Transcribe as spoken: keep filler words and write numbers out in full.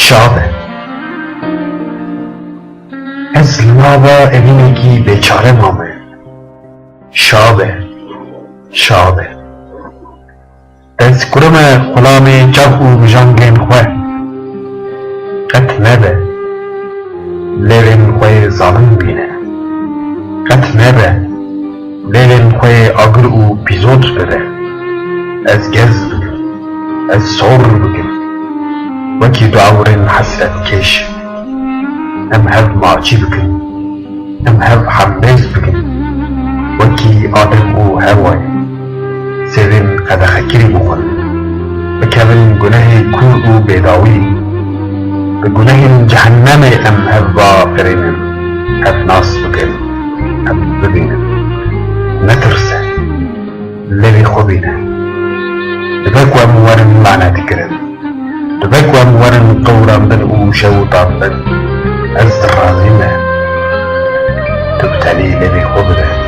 Şa be. Ez li nava evînekî bêçare mame. Şa be. Şa be. Ez kurime xulamê çav û mijangên xwe. Qet nebe. Lêvên xwe yê zalim bîne. Qet nebe. Lêvên xwe yê agir û pîzot bibe. Ez gez bikim. Ez sor bikim. Wekî du ewrên hesretkêş. Em hev maçî bikin. Em hev hembêz bikin. Wekî Adem û Hewayê. Sêvên qedexekirî bixwin. Bikevin gunehê kûr û bêdawî. Bi gunehên cehennemê em hev biafirînin. Hev nas bikin. Hev bibînin. Netirse. Lêvê xwe bîne. Dibe ku em werin lanetkirin. Dibe ku em werin qewrandin û şewitandin. Ez razî me. Tu bi tenê lêvê xwe bide.